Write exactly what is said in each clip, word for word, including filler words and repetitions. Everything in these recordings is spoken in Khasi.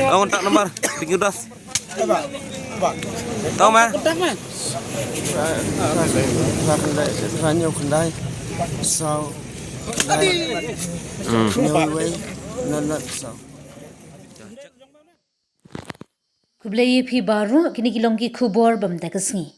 Ong tak nomor, tinggi das. Tahu mah? Ranyo kendai, saw kendai, nyo wei, nonot saw. Khublei ïa phi baroh, kine ki long ki khubor ba mynta ka sngi.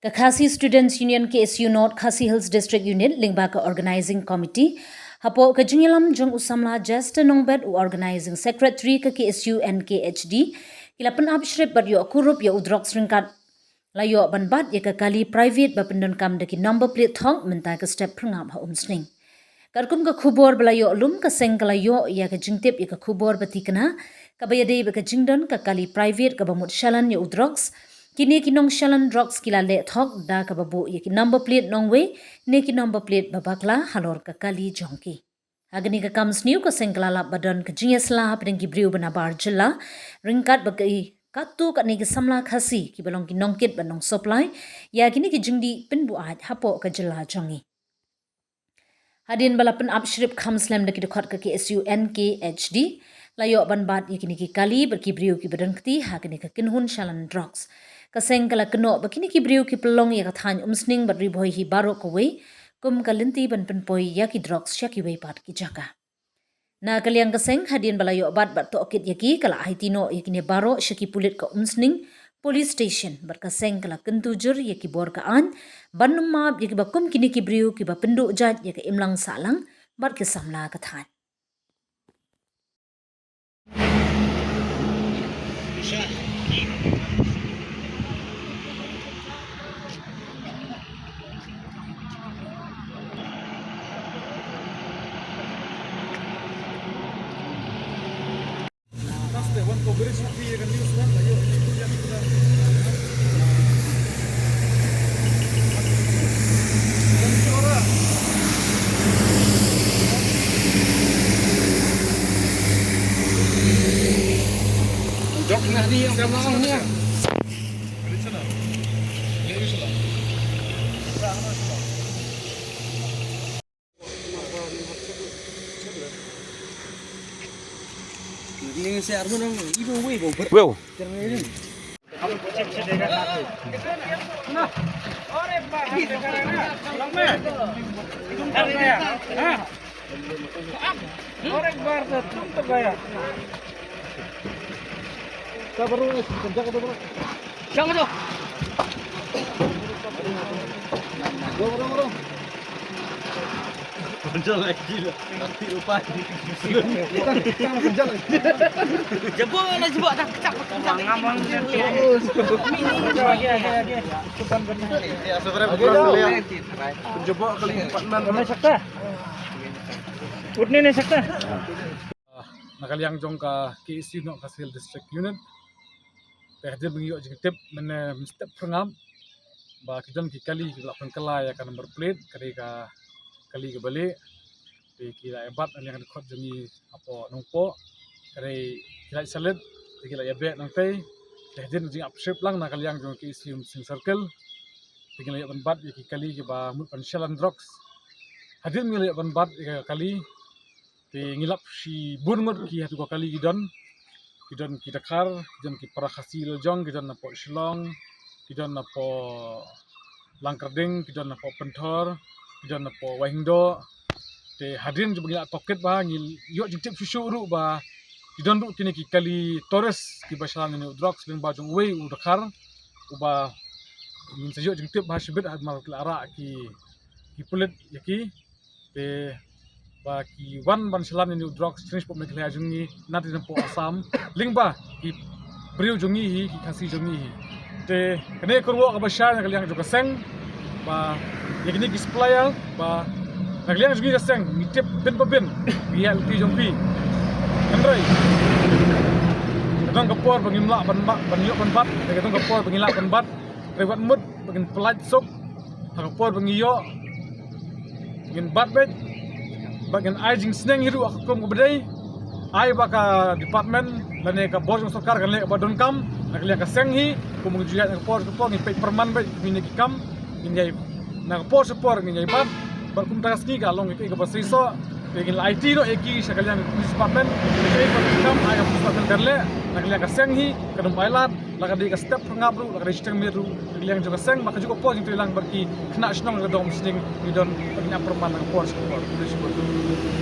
Ka Khasi Students Union K S U North Khasi Hills District Unit lyngba ka Organizing Committee, hapoh ka jingïalam jong u samla Jester Nongbet, u Organizing Secretary ka K S U N K H D, ki la pynap shrip bad ïoh kurup ïa u drugs ryngkat la ïoh ban bat ïa ka kali private ba pyndonkam da ki number plate thok mynta ka step phyrngap ha Umsning. Katkum ka khubor ba la ïoh lum, ka seng ka la ïoh ïa ka jingtip ïa ka khubor ba thikna kaba ïadei bad ka jingdon ka kali private kaba mut shalan ïa u drugs. Kine ki nongshalan drugs ki la leh thok da kaba buh ïa ki number plate nongwei ne ki number plate ba bakla halor ka kali jong ki. Ha kane ka kam sniew, ka seng ka la lap ba don ka jingïasylla hapdeng ki briew ba nabar jylla ryngkat bad ki katto katne ki samla Khasi kiba long ki nongkit bad nongsupply ïa kine ki jingdih pynbuaid hapoh ka jylla jong ngi. Hadien ba la pynap shrip kham slem da ki dkhot ka K S U N K H D, la ïoh ban bat ïa kine ki kali bad ki briew kiba don kti ha kane ka kynhun shalan drugs. Ka seng ka la kynnoh ba kine ki briew ki pynlong ïa ka thaiñ Umsning bad Ri Bhoi hi baroh kawei kum ka lynti ban pynpoi ïa ki drugs sha kiwei pat ki jaka. Na ka liang ka seng, hadien ba la ïoh bat bad tohkit ïa ki, ka la aiti noh ïa kine baroh sha ki pulit ka Umsning Police Station bad ka seng ka la kyntu jur ïa ki bor ka aiñ ban ym map ïa kiba kum kine ki briew kiba pynduh jait ïa ka imlang sahlang bad ki samla ka thaiñ. Wow. Jabo na jabo dah pecah. Utne ne sakta. Na ka liang jong ka K S U North Khasi Hills District Unit. Te hadien ba ngi ïoh jingtip mynne mynstep phyrngap ba ki don ki kali kiba la pynkylla ïa ka number plate, ka dei ka kali kaba lieh. Te ki la ïa bat na liang dkhot jong ngi hapoh Nongpoh, ka dei ki la ïa salit, te ki la ïa beh nangtei. Te hadien jingap shrip lang na ka liang jong K S U Umsning Circle, te ngi la ïoh ban bat ïa ki kali kiba mut ban shalan drugs. Hadien ngi la ïoh ban bat ïa ka kali, te ngi lap shibun ngut ki hato ka kali ki don. Ki don ki Dkhar, ki don ki para Khasi lajong, ki don napoh Shillong, ki don napoh Langkyrding, ki don napoh Pynthor, ki don napoh Waihingdoh. Te hadien jong ba ngi la tohkit bha, ngi ïoh jingtip shuh shuh ruh ba ki don ruh kine ki kali tourist kiba shalan ïa une u drugs lyngba jong uwei u Dkhar, uba ngin sa ïoh jingtip bha shibit ha namar ki la rah ki, ki pulit ïa ki. Te ba ki wan ban shalan ïa une u drugs sha ri shapoh Meghalaya jong ngi, na te napoh Assam, lyngba ki briew jong ngi hi, ki Khasi jong ngi hi. Te kane ka kyrwoh kaba shai na ka liang jong ka seng, ba ïa kine ki supplier, ba na ka liang jong ngi ka seng ngi tip bin pa bin ïa ka lynti jong phi. Hynrei ka don ka por ba ngim lah ban bat, ban ïoh ban bat, ka don ka por ba ngi lah ban bat. Hynrei wat mut ba ngin pyllait suk ha ka por ba ngi ïoh, ngin bat beit, ba ngin ai jingsneng hi ruh ha ka kum kaba dei. Ai ba ka department lane ka bor jong sorkar kan leh kaba donkam na ka liang ka seng hi. Kum ngi ju ïaid na ka por ka por, ngin peit pyrman beit kumne ki kam, ngin ïai na ka por sha por ngin ïai bat. Bad kumta ka sngi ka long kaei kaba seisoh, Te ngin la aiti noh ïa ki sha ka liang ka police department, ïa ka police department, ïa ka police department kan leh na ka liang ka seng hi, ka dum pailad, la ka dei ka step pyrngap ruh, la ka dei shiteng miet ruh, na ka liang jong ka seng, ba kajuh ka por jingtreilang bad ki khynnah shnong ka dong sning, ngi don, ngi ap pyrman na ka por sha ka por.